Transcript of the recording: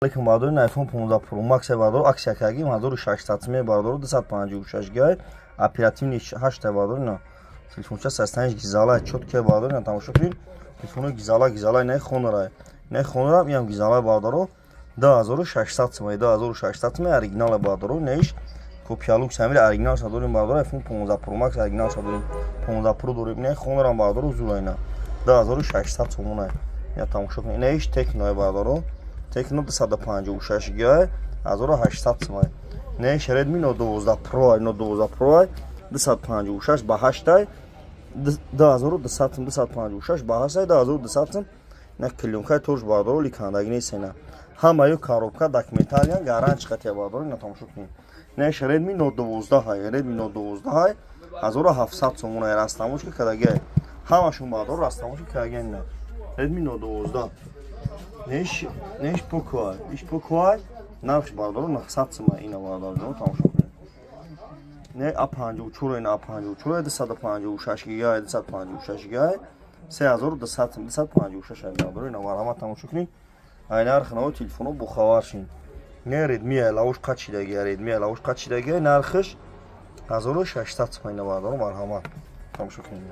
Алейкум, бардорин, iPhone 15 Pro Max бардор, акция кардем, 1600 сме бардор, 256 гигай, оперативный 8 бардор, ина телефонча состояние гизала, чётко бардор, ина тамошо кунед. Телефоно гизала, гизала, ина хонора. Ина хонора, иам гизала бардоро, 2600 сме, 2600 сме, оригинал бардоро, ина иш копия люкс, ҳамин оригинал дорем бардоро, iPhone 15 Pro Max оригинал дорем, 15 Pro дорем, ина хонора бардоро, зура ина. 2600 сомона. Ина тамошо кунед. Ина иш Tecno бардоро. Tecno 256 гигай, 1800 сомон. Не, Redmi Note 12 Pro, Note 12 Pro 256 ба 8, 2200, 256 ба 8, 2200 сом. На клёнкаи тош бардоро, ликандаги нест ина. Ҳамаю коробка документалиян, гарантия қатия бардоро, ина тамошо кунед. Не, Redmi Note 12 ҳай, Redmi Note 12 ҳай, 1700 сомон растамошка кадаги. Ҳамашон бардоро растамошка кадаги ина. Redmi Note 12. Неш, неш Poco, иш Poco, нархш бардоро 900 сом ина бардоро, тамошо кунед. Не A54 ина A54 256 гига, 256 гига, 3200 сом, 256 бардоро, ина марҳамат тамошо кунед. Ай нарх наво телефоно бохабар шин. Не Redmi лавуш қачидаги, Redmi лавуш қачидаги, нархш 1600 сом ина бардоро, марҳамат тамошо кунед.